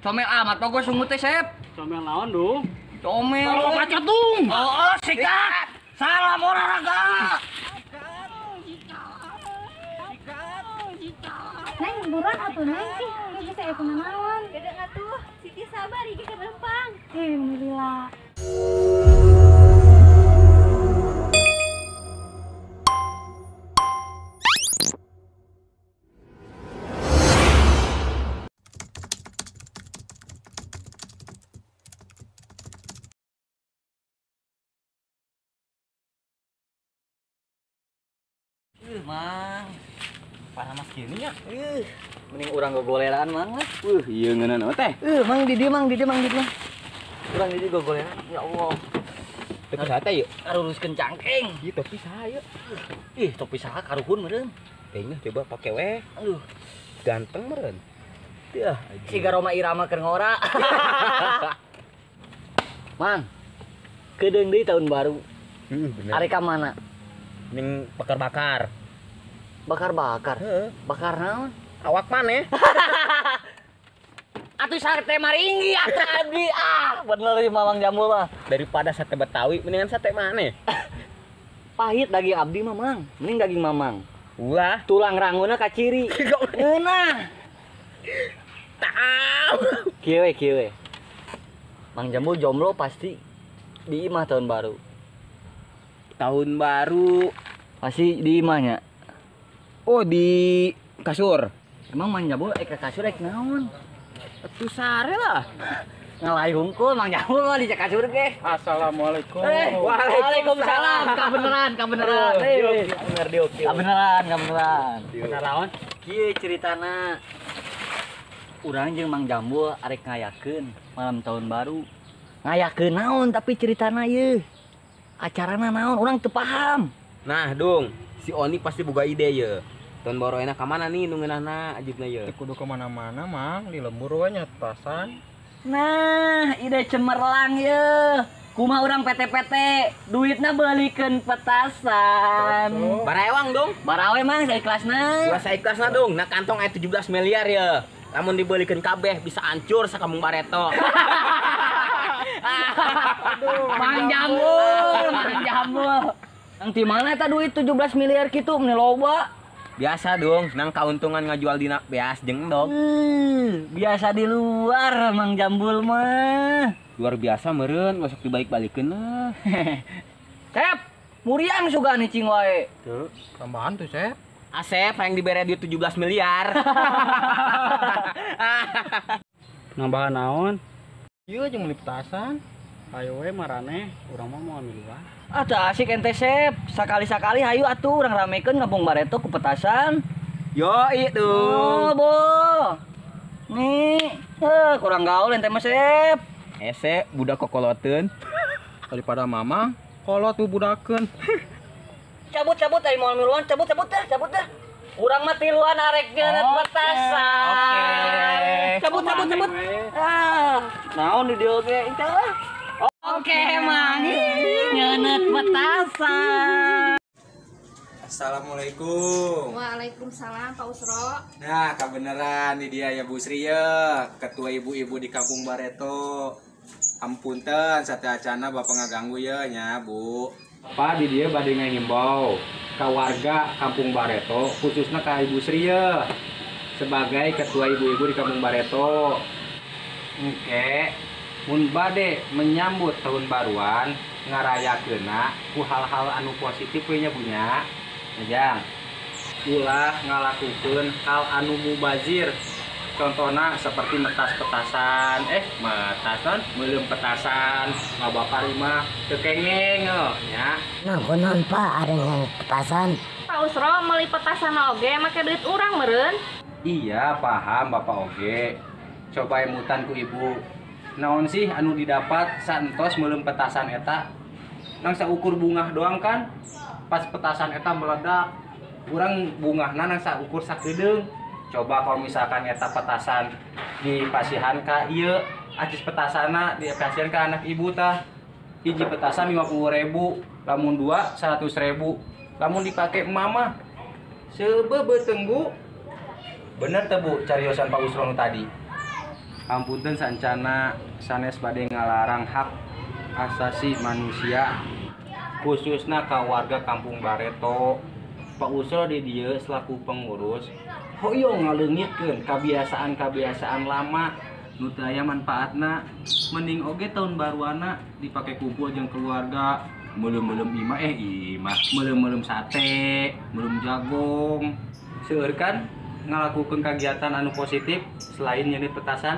Comel amat pogo sungut teh, Sep. Comel naon, Dung? Comel. Kalau bacot, Dung. Oh, sikat. Salam olahraga. Neng, buruan atuh neng sih. Geus bisa aya kunaon. Gede atuh, Siti sabar iki keur lempang. Alhamdulillah. Mang, parah mas gini ya. Mending urang gogoleran mang lah. Ieu ngeunaan teh. Mang di dieu, mang di dieu, mang di dieu. Urang di dieu gogoleran. Ya Allah. Topi saha teh yeuh? Karuruskeun cangkeng. Ieu topi saha yeuh? Ih, topi saha karuhun meureun. Teuing coba pake we. Aduh, ganteng meureun. Teu, siga Roma Irama keur ngora. Mang, kedeung deui tahun baru. Heeh, bener. Arek ka mana? Ning bakar-bakar. Bakar-bakar. Heeh. Bakar naon? Awak maneh. Atuh sate maringgi atuh abdi. Ah, bener sih Mamang Jambul mah. Daripada sate Betawi mendingan sate maneh. Pahit daging abdi mah, Mang. Mending daging Mamang. Ulah, tulang ranguna kaciri. Ngeunah. Tahu. Kieu we, kieu we. Mang Jambul jomblo pasti di imah tahun baru. Tahun baru pasti di imahnya. Oh, di kasur. Emang Mang Jambul ke kasur ek naon? Atuh sare lah. Ngalai hungkul Mang Jambul mah di kasur ge. Assalamualaikum. Waalaikumsalam. Kabeneran, kabeneran. Bener diuk. Kabeneran, kabeneran. Bener naon? Kieu ceritana. Urang jeung Mang Jambul arek ngayakeun malam tahun baru. Ngayakeun naon tapi ceritana ieu. Acarana naon urang teu paham. Nah, Dung, si Oni pasti boga ide ye. Tahun baru enak ka mana nih nu ngeunahna ajibna ye? Teu kudu ka mana-mana, Mang, di lembur we nya petasan. Nah, ide cemerlang ye. Kumaha urang PT-PT, duitna beulikeun petasan. Barewang, Dung. Barawe, Mang, saikhlasna. Gua saikhlasna, Dung. Nah, kantong aya 17 miliar ye. Lamun dibeulikeun kabeh bisa hancur sakampung Bareto. Aduh, Mang Jambul, Mang Jambul. Nang di mana eta duit 17 miliar kitu meni loba? Biasa dong, nang kauntungan ngajual dina beas jeung endog. Biasa di luar Mang Jambul mah. Luar biasa meureun, masuk dibalik-balikeun lah. Sep, muriang suga nih cing wae. Tuh, tambahan tuh, Sep. Asep yang dibere duit 17 miliar. Nambahan naon? Ieu jeung meuli petasan. Ayo we marane, urang mah moal miluan. Ah, teu asik ente Sep. Sakali-sakali hayu atuh urang ramekeun kampung Bareto ku petasan. Yo itu. Oh, bo. Nih, kurang gaul ente mah Sep. Ese budak kokoloteun. Daripada mama, kolot bubudakeun. Cabut-cabut dari moal miluan, cabut-cabut dah, cabut dah. Urang mah tiluan arek nyeuneuh petasan. Oke. Cabut, cabut, cabut. Ah, naon di dieu ge teh lah. Oke, Mang. Nyeuneuh petasan. Assalamualaikum. Waalaikumsalam Pak Usro. Nah, kebenaran ini dia ya Bu Sri ya, ketua ibu-ibu di Kampung Bareto. Ampunten sateuacana Bapak ngaganggu ya nya, Bu. Pak di dia bade ngimbau ka warga Kampung Bareto, khususnya ka Ibu Sri ya, sebagai ketua ibu-ibu di Kampung Bareto. Engke mun bade menyambut tahun baruan ngarayakeunna ku hal-hal anu positif we nya Bu nya. Jang, ulah ngalakukeun hal anu mubazir. Contohna seperti metas petasan, metas non, meuleum petasan, ngabakar imah, teu kengeng nya. Nah, kunaon Pak ari petasan? Pak Usro meuli petasan oge make duit urang meureun. Iya, paham Bapak oge. Coba emutan ku ibu. Naon sih anu didapat saentos meuleum petasan eta? Nang saukur bungah doang kan? Pas petasan eta meledak, urang bungahna nang saukur sakedeung. Coba kalau misalkan eta petasan dipasihan ka ieu, acis petasana dipasihan ka anak ibu tah. Hiji petasan 50.000, lamun dua 100.000. Lamun dipake mama seubeuh beuteung Bu. Bener teh Bu cariosan Pak Usro nu tadi? Hampunten saencana sanes bade ngalarang hak asasi manusia khususna ka warga Kampung Bareto. Pak Usro di dieu selaku pengurus hoyong ngaleungitkeun kabiasaan-kabiasaan lama nu teu aya manfaatna. Mending oge tahun baruana dipake kumpul jeung keluarga, meuleum-meuleum imah imah, meuleum-meuleum sate, meuleum jagong. Seueur kan ngalakukeun kagiatan anu positif selain nyeunit petasan.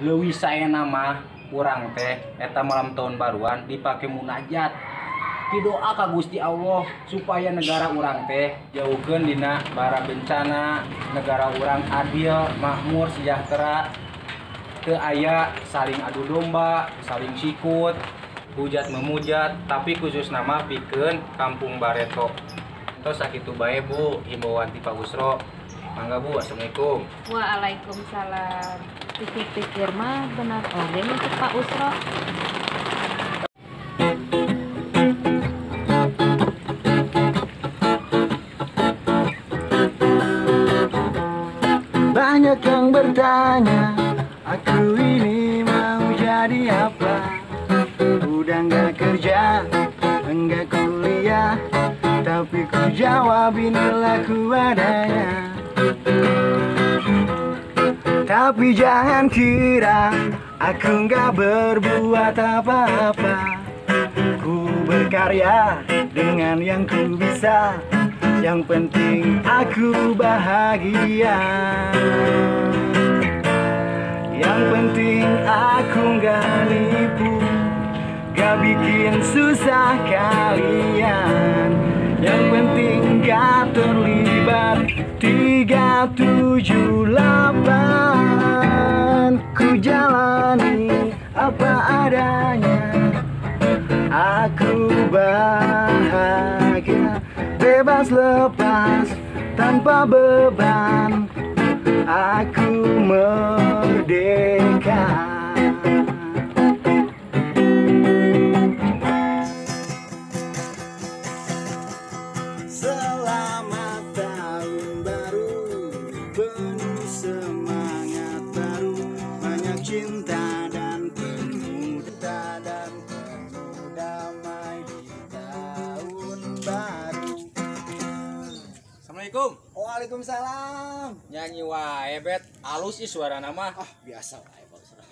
Leuwih saena mah urang teh eta malam tahun baruan dipake munajat. Didoa ka Gusti Allah supaya negara urang teh jauhkeun dina bara bencana, negara urang adil, makmur, sejahtera, teu aya saling adu domba, saling sikut, hujat memujat, tapi khusus nama pikeun Kampung Bareto. Tos sakitu bae Bu, himbauan ti Pak Usro. Mangga Bu, assalamualaikum. Waalaikumsalam. Pikir-pikir mah benar oge untuk Pak Usro. Banyak yang bertanya, aku ini mau jadi apa? Udah nggak kerja, enggak kuliah, tapi ku jawab inilah ku adanya. Tapi jangan kira aku nggak berbuat apa-apa. Ku berkarya dengan yang ku bisa. Yang penting aku bahagia. Yang penting aku nggak nipu, gak bikin susah kalian. Yang penting gak terlibat 378. Ku jalani apa adanya. Aku bahagia, bebas lepas tanpa beban. Aku merdeka. Selamat tahun baru, penuh semangat baru, banyak cinta dan penuh damai di tahun baru. Assalamualaikum. Waalaikumsalam. Nyanyi wae bet, alus sih suara nama. Ah, biasa wae Pak Usro.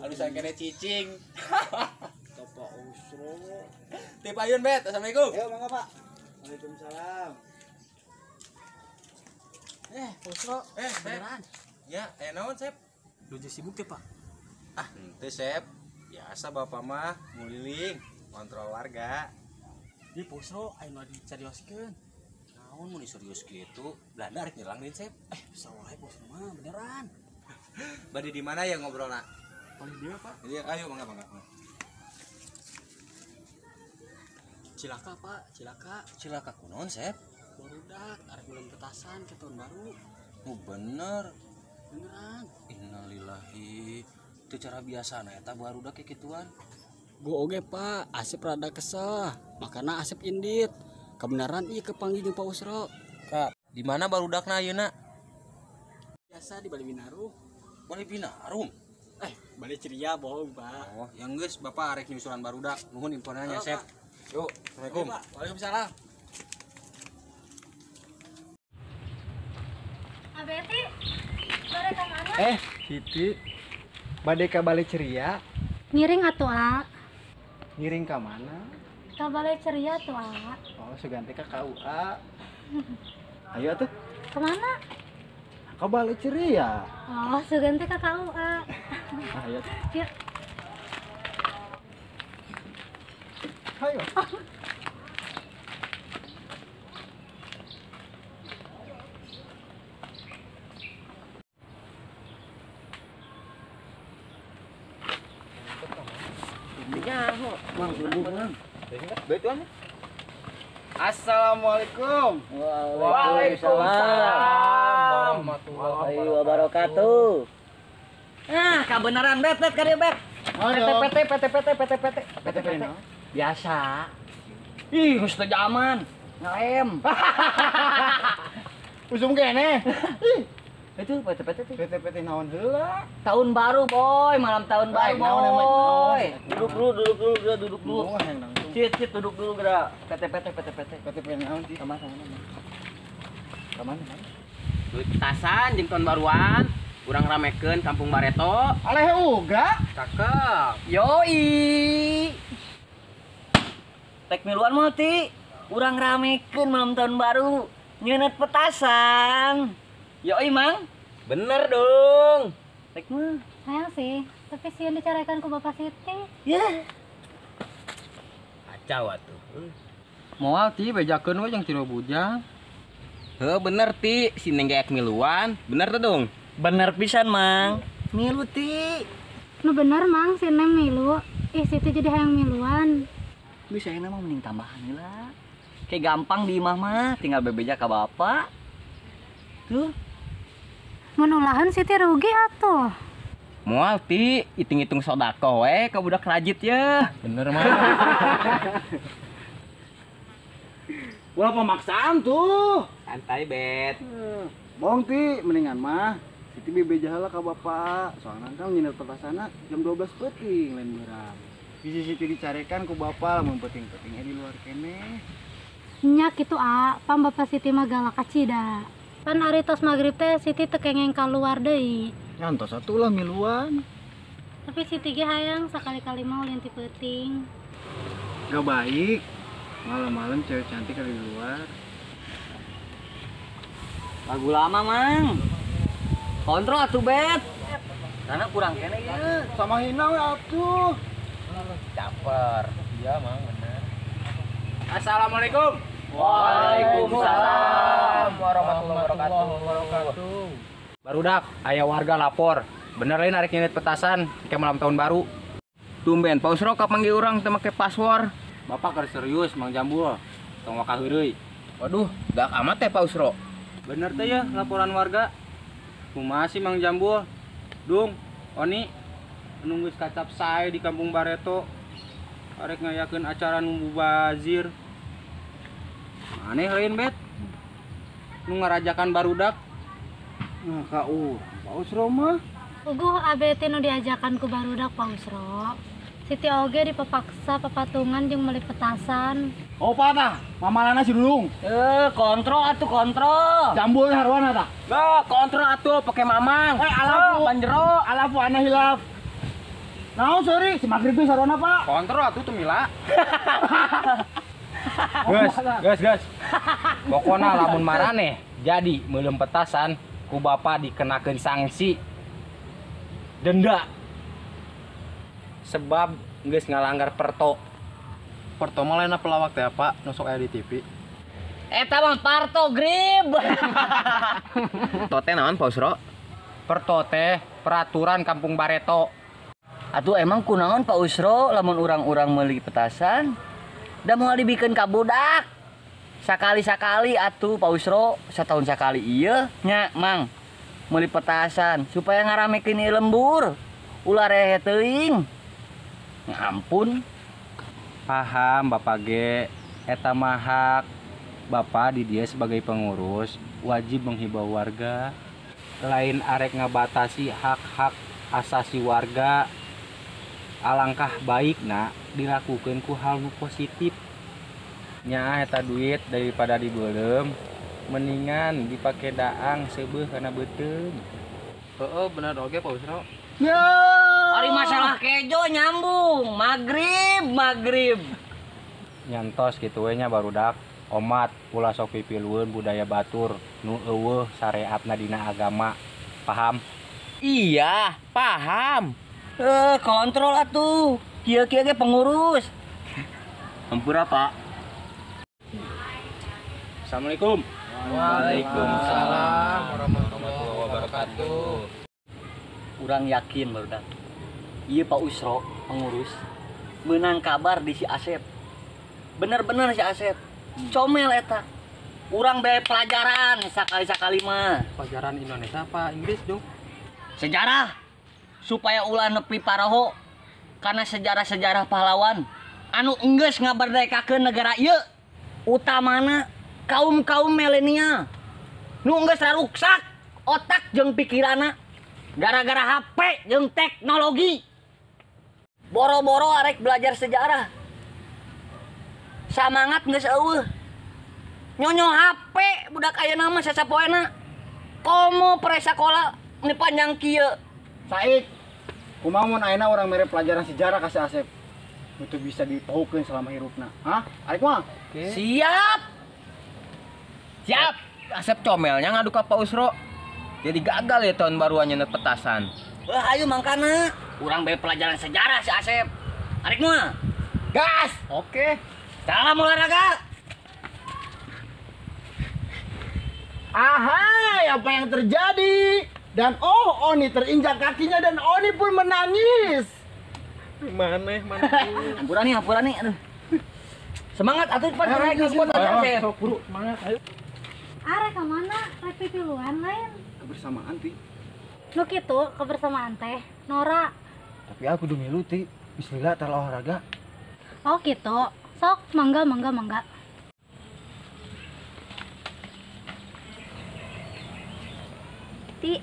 Alusan kene cicing. Pak Usro. Tip ayun bet, assalamualaikum. Ayo mangga Pak. Waalaikumsalam. Pak Usro, beneran. Ya, naon Sep? Lu sibuk teh, Pak? Ah, henteu Sep. Biasa bapak mah nguliling, kontrol warga. Di Pak Usro, ayo nu dicarioskeun. Naon mun serius gitu? Belanda arek nyerang deui Sep. Bisa wae Pak Usro mah, beneran. Bade di mana ya ngobrolna? Paling dia, Pak. Iya, ayo mangga mangga. Cilaka, Pak, cilaka. Cilaka kunaon, Sep? Barudak arek belum petasan ke tahun baru. Oh, bener. Beneran. Innalillahi. Itu cara biasa na eta barudak kayak gituan. Gua oge, Pak, Asep rada kesel. Makana Asep indit. Kebenaran ieu kepanggih jeung Pak Usro. Kak, di mana barudakna ayeuna? Biasa di Bali Binarum. Bali Binarum? Bali Ceria bohong, Pak. Oh, yang geus Bapak arek nyusulan barudak. Nuhun infonanya, Oh, Sep. Yuk, assalamualaikum. Pak. Waalaikumsalam. Abeti, bade ka mana? Siti, bade ka Bale Ceria. Ngiring atuh, A. Ngiring ka mana? Ka Bale Ceria tuh, A. Oh, sugan teh ka KUA. Ayo atuh. Kemana? Ka Bale Ceria. Oh, sugan teh ka KUA. Ayo. Yuk. Ayo. Assalamualaikum. Waalaikumsalam warahmatullahi wabarakatuh. Ah, kebenaran bet bet karya bet. PT PT PT PT PT PT PT. Biasa. Ih, geus teu zaman. Ngalem. Usum kene. Ih. Itu PT-PT tuh. PT-PT naon heula? Tahun baru, boy, malam tahun baru, boy. Duduk dulu, duduk dulu, geura duduk dulu. Cit, cit duduk dulu geura. PT-PT, PT-PT. PT-PT naon sih? Kamana, kamana? Kamana? Duit petasan jeung tahun baruan, urang ramekeun Kampung Bareto. Aleh uga. Cakep. Yoi. Tek miluan mah ti. Urang ramekeun malam tahun baru, nyeuneuh petasan. Yoi, Mang. Bener dong. Rek mah. Sayang sih, tapi sieun dicarekan ku Bapak Siti. Ya. Kacau atuh. Moal ti bejakeun we jeung tiro bujang. Heuh bener ti, si Neng ge miluan. Bener tuh dong. Bener pisan, Mang. Milu ti. Nu bener, Mang, si Neng milu. Ih, Siti jadi hayang miluan. Bisa enak mah mending tambahan lah. Kayak gampang di imah mah, tinggal bebeja ka bapak. Tuh. Mun ulahan Siti rugi atuh. Moal ti, hitung-hitung sodako we ka budak rajit ya. Bener mah. Ulah pemaksaan tuh. Santai bet. Bohong ti, mendingan mah Siti bebeja heula ka bapak. Soalna kan nyeuneuh petasana jam 12 peuting lain beurang. Bisi Siti dicarekan ku bapak lamun peuting-peutingnya di luar keneh. Nya kitu a, pam bapak Siti mah galak kacida. Pan ari tos magrib teh Siti teu kengeng kaluar deui. Nyantos atuh lah miluan. Tapi Siti ge hayang sakali-kali mah ulin ti peuting. Gak baik. Malam-malam cewek cantik ada di luar. Lagu lama, Mang. Kontrol atuh, Bet. Karena kurang kene ieu. Sama hina we atuh. Caper. Iya, Mang, bener. Assalamualaikum. Waalaikumsalam warahmatullahi wabarakatuh. Barudak, aya warga lapor. Bener lain arek nyeuneuh petasan ke malam tahun baru. Tumben Pak Usro kapanggih urang teu make password. Bapak keur serius Mang Jambul. Tong waka heureuy. Waduh, galak amat teh Pak Usro. Bener teh ya laporan warga. Kumaha sih Mang Jambul? Dung, Oni, nu geus kacap sae di Kampung Bareto. Arek ngayakeun acara nu mubazir. Aneh lain bet. Nu ngarajakan barudak. Nah, ka urang Pak Usro mah. Uguh abete nu diajakan ku barudak Pak Usro. Siti oge dipepaksa papatungan jeung meuli petasan. Oh patah, mamalana si Dulung. Kontrol atuh kontrol. Jambul haruana tah. Gak, kontrol atuh pake mamang. Alafu panjero, alafu ana hilaf. Naon sorry, si magrib teh sarwana Pak. Kontrol atuh tuh mila. Gas, gas, gas. Pokona lamun maraneh jadi meuleum petasan ku bapak dikenakeun sanksi denda. Sebab geus ngalanggar perto. Perto mah lain pelawak teh apa nu sok aya di TV. Eta mah parto grib. Perto teh naon Pak Usro? Perto teh peraturan Kampung Bareto. Atuh emang kunaon Pak Usro lamun urang-urang meuli petasan da moal dibikeun ka budak. Sakali-sakali atuh Pak Usro satahun sakali ieu nya Mang meuli petasan supaya ngaramekeun ieu lembur. Ulah rehe teuing. Ampun. Paham Bapak ge, eta mah hak Bapak di dia sebagai pengurus wajib menghimbau warga. Lain arek ngabatasi hak-hak asasi warga. Alangkah baikna dilakukan ku hal nu positif. Nya eta duit daripada dibeuleum mendingan dipake daang seubeuh kana beuteung. Heeh, bener oge Pak Usro. Ya. Ari masalah kejo nyambung, magrib, magrib. Nyantos kitu we nya barudak. Omat ulah sok pipilueun budaya batur nu eueuh sareatna dina agama. Paham? Iya, paham. Kontrol atuh. Kieu-kieu ge pengurus. Hampura, Pak. Assalamualaikum. Waalaikumsalam warahmatullahi wabarakatuh. Urang yakin barudak. Ieu Pak Usro pengurus menang kabar di si Asep. Bener-bener si Asep. Comel eta. Urang bae pelajaran sakali-sakali mah. Pelajaran Indonesia apa Inggris dong? Sejarah. Supaya ulah nepi paraho karena sejarah-sejarah pahlawan anu enggeus ngaberdekakeun negara ieu utamana kaum-kaum milenial nu enggeus raruksak Otak jeung pikiranna gara-gara HP jeung teknologi. Boro-boro arek belajar sejarah. Samangat geus eueuh. Nyonyo HP budak ayeuna mah sasapoena. Komo pre sakola ni panjang kieu. Saik, kumaha mun ayeuna urang mere pelajaran sejarah ka si Asep? Nu teu bisa dipohokeun selama hirupna. Hah? Arek mah? Siap. Siap. Asep comelnya ngadu ka Pak Usro. Jadi gagal ya tahun baruan nyenet petasan. Wah, ayo mangkana. Urang bae pelajaran sejarah si Asep. Arek mah. Gas. Oke. Salam olahraga. Ahai, apa yang terjadi? Dan oh, Oni terinjak kakinya dan Oni pun menangis. Mana? Hampura nih, aduh. Semangat atuh cepat naik ke spot aja, Asep. Buru, semangat, ayo. Arek ka mana? Rek pipiluan lain. Kebersamaan, Ti. Nu kitu kebersamaan teh, Nora. Tapi aku kudu milu, Ti. Bismillah tar olahraga. Oh gitu. Sok, mangga. Ti.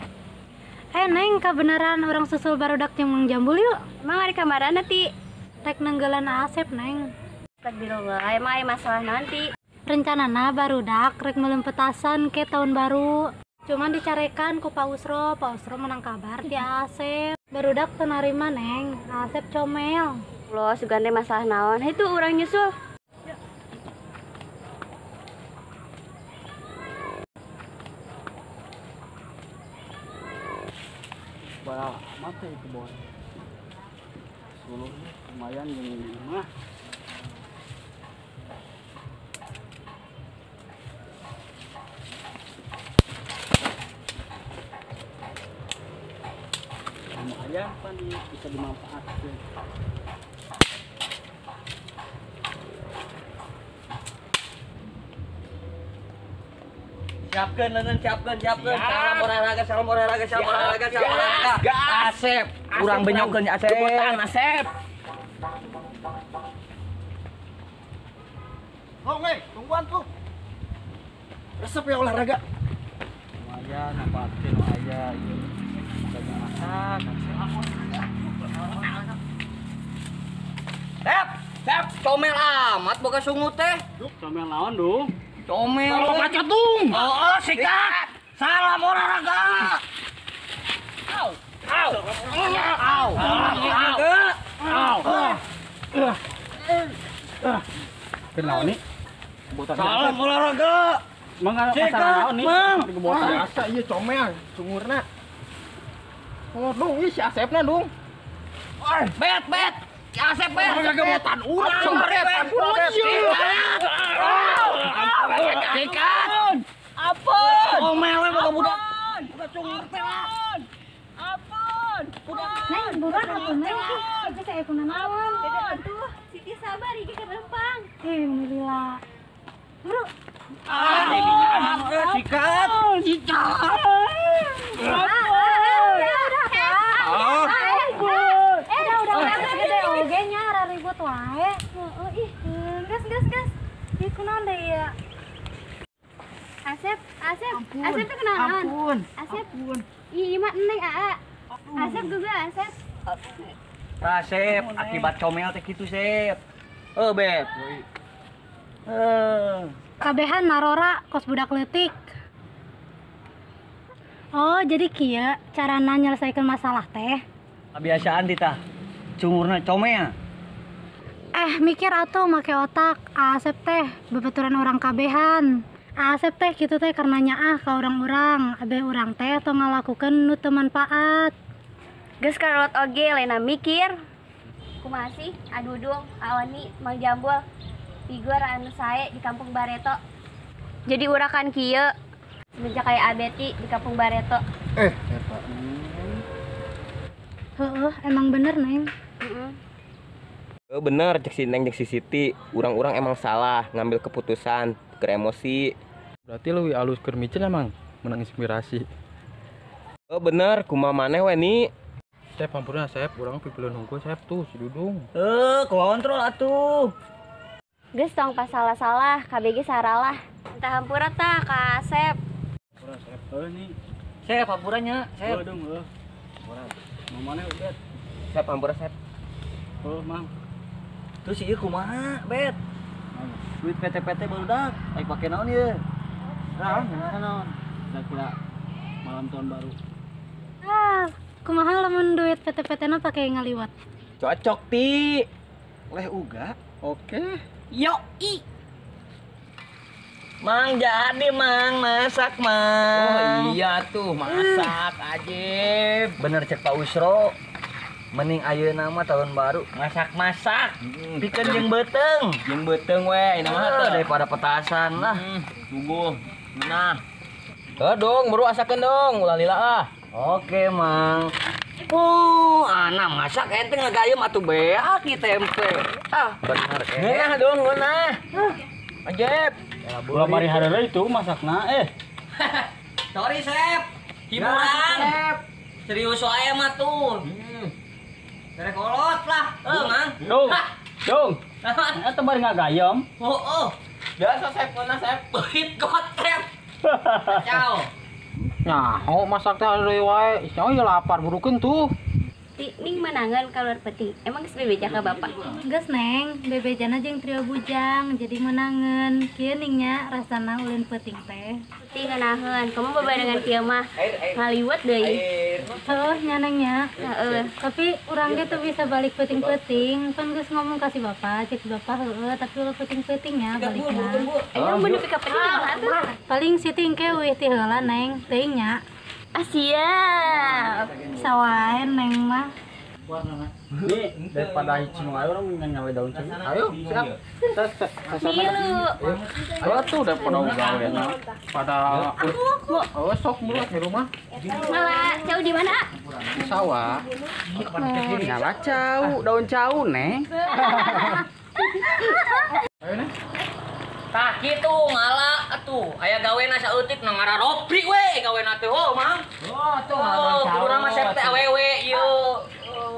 Neng, kebenaran orang susul barudak jeung Mang Jambul yuk. Emang ari kamarana, Ti? Rek nenggelan Asep, Neng. Astagfirullah, emang aya masalah nanti. Rencanana barudak rek meulem petasan ke tahun baru. Cuman dicarekan ku Pak Usro, Pak Usro menang kabar ti Asep. Barudak teu narima, Neng. Asep comel. Loh, sugan teh masalah naon? Itu urang nyusul. Wah, amat ya kebon. Suluh lumayan jeung imah. Lumayan pan bisa dimanfaatkan. Siapkan lengan, siapkan. Salam olahraga, salam olahraga, salam olahraga, salam olahraga. Asep, kurang benyokeun Asep. Jemputan Asep. Oh, nge, tungguan tuh. Resep ya olahraga. Lumayan, manfaatin aya ieu. Daging masak, Tep, tep, comel amat boga sungut teh. Comel naon, Dung? Comel. Kalau bacot, Dung. Oh, sikat. Salam olahraga. Au. Au. Au. Au. Kenal nih. Salam olahraga. Mang masalah naon nih? Biasa ieu comel sungurna. Oh, Dung, ieu si Asepna, Dung. Bet, bet. Si Asep, bet. Kagebotan urang. Sikat. Ampun. Comel we boga budak. Budak cungur teh lah. Ampun. Neng, buruan atuh Neng. Iki teh aya naon? Atuh, Siti sabar iki keur lempang. Alhamdulillah. Buru. Sikat. Sikat. Udah oge nya ribut wae. Heeh, ih, gas gas gas. Ih, kunaon deui ya? Asep, Asep, Asep teh kunaon? Ampun. Asep. Ih, mah neng aa. Asep juga Asep. Asep, akibat comel teh kitu, Sep. Heuh, Beb. Kabehan marora kos budak leutik. Oh, jadi kieu carana nyelesaikeun masalah teh. Kebiasaan tita. Cungurna comel. Mikir atuh make otak. Asep teh babaturan orang kabehan. Asep teh kitu teh karena nyaah ka urang-urang, abe urang teh tong ngalakukeun nu teu manfaat. Geus karolot oge lainna mikir. Kumaha sih Adudung, Awani, Mang Jambul, figur anu sae di Kampung Bareto. Jadi urakan kieu semenjak aya Abeti di Kampung Bareto. Eta. Heeh, emang bener, Neng. Heeh. Bener cek si Neng cek si Siti, urang-urang emang salah ngambil keputusan, keur emosi. Berarti leuwih alus keur micin emang menang inspirasi. Bener, kumaha maneh we ni? Sep, ampun Sep, urang pipileun hungkul Sep tuh si Dudung. Kontrol atuh. Geus tong pas salah-salah, KBG saralah. Entah hampura tah ka Asep. Hampura Sep, heuh ni. Saya hampuranya, saya. Heuh, Dung, heuh. Mau mana, Bet? Saya hampura, Sep. Oh, Mang. Terus ieu kumaha, Bet? Duit PT-PT barudak, ai pake naon ieu? Naon, naon. Kira-kira malam tahun baru. Ah, kumaha lamun duit PT-PT na pake ngaliwat. Cocok, Ti. Leh uga. Oke. Yo i. Mang jadi Mang masak Mang. Oh iya tuh masak ajib. Bener cek Pak Usro. Mending ayeuna mah tahun baru masak-masak. Pikeun jeung beuteung. Jeung beuteung we ayeuna mah tuh daripada petasan lah. Tunggu. Nah. Heuh dong, buru asakeun dong, ulah lila ah. Oke, Mang. Oh, anak masak ente ngagayem atuh beak ieu tempe. Ah, bener eh. Ngeunah dong, ngeunah. Ajib. Ulah mari hareureuy itu masakna eh. Sorry, Sep. Hiburan. Serius wae mah tuh. Dari kolot lah, heuh, Mang. Dong. Dong. Eta bari ngagayem. Oh, oh. Biasa Sep, ngeunah Sep. Beuit gotrep. Kacau. Nyaho masak teh hareureuy wae. Nyaho ieu lapar burukeun tuh. Ti ning menangan kalor peti. Emang geus bebeja ka bapak? Geus Neng, bebejana jeung trio bujang jadi menangeun. Kieu ning nya rasana ulin peuting teh. Ti ngeunaheun, kamu bebarengan kieu mah ngaliwet deui. Heuh nya Neng nya. Heeh. Tapi urang ge teu bisa balik peuting-peuting. Pan geus ngomong ka si bapak, cek si bapak heueuh tapi ulah peuting-peuting nya balikna. Ayo mun nepi ka peuting kumaha tuh? Paling si tingke eueuh ti heula Neng, teuing nya. Ah siap. Sawae Neng mah. Nih, daripada hicing wae urang mendingan nyawe daun cengkeh. Ayo, siap. Milu. Ayo tuh daripada gawe pada oh sok mulut di rumah. Malah cau di mana? Di sawah. Nyala cau, daun cau, Neng. Ayo, Neng. Tah kitu ngala atuh aya gawena saeutik na ngararopri we gawena teh oh Mang. Oh tuh ngala kudu mah sep teh awewe ieu.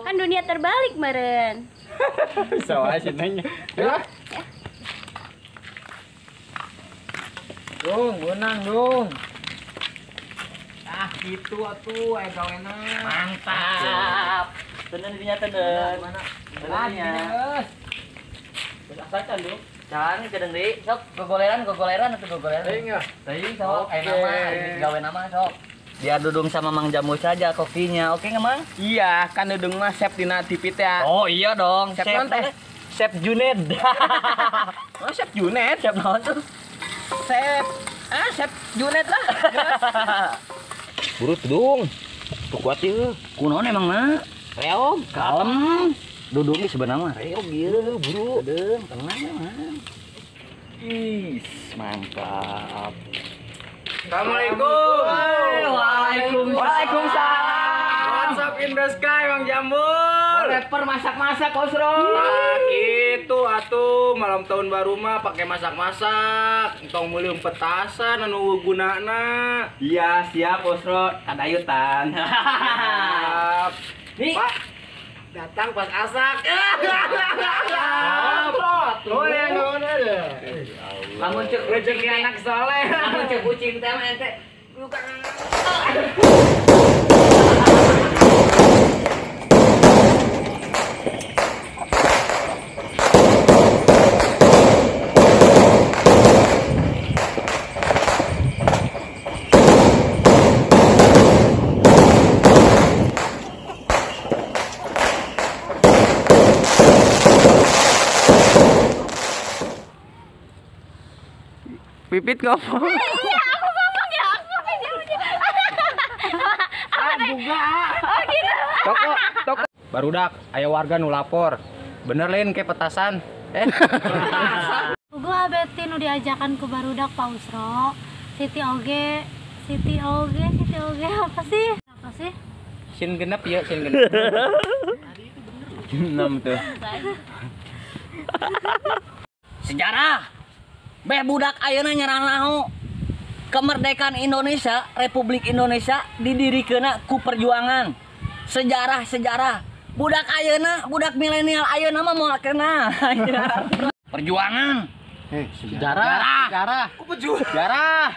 Kan dunia terbalik meureun. Bisa wae si Neng. Ya. Dong, beunang dong. Ah gitu atuh aya gawena. Mantap. Tenan dinya tenan. Mana? Geus. Asakan dong. Can ke deui sok gogoleran atuh gogoleran. Teuing ya. Teuing sok aya nama gawe nama sok. Biar Dudung sama Mang Jamu saja kokinya. Oke nggak Mang? Iya, kan Dudung mah chef dina TV teh. Oh iya dong, chef naon teh? Chef Juned. Oh, Chef Juned, chef naon tuh? Chef Chef Juned lah. Buru Dudung. Tuh kuat ieu. Kunaon emang na? Reog, kalem. Dudung ge sebenarnya mah reog ieu, buru. Dudung, tenang Mang. Ih, mantap. Assalamualaikum. Waalaikumsalam. Waalaikumsalam. What's up in the sky, Mang Jambul? Rapper masak-masak, Osro. Nah, gitu atuh malam tahun baru mah pakai masak-masak, entong meuli petasan anu gunana. Iya, siap Osro. Kadayutan. Siap. Nih. Pak, datang pas asak. Oh ya, nuhun ada. Lamun cek rezeki anak soleh. Lamun cek kucing teh mah ente. Pipit ngomong. Iya, aku ngomong ya, aku pinjam. Ah, buka. Oh gitu. Toko, toko. Barudak, aya warga nu lapor. Bener lain kayak petasan. Gua abeti nu diajakan ku barudak Pak Usro. Siti oge apa sih? Apa sih? Sin genep ya, sin genep. 6 tuh. Sejarah. Beh budak ayeuna nyeranaho kemerdekaan Indonesia, Republik Indonesia didirikeunna ku perjuangan. Sejarah-sejarah. Budak ayeuna, budak milenial ayeuna mah moal kena. Perjuangan. Sejarah. Sejarah. Sejarah.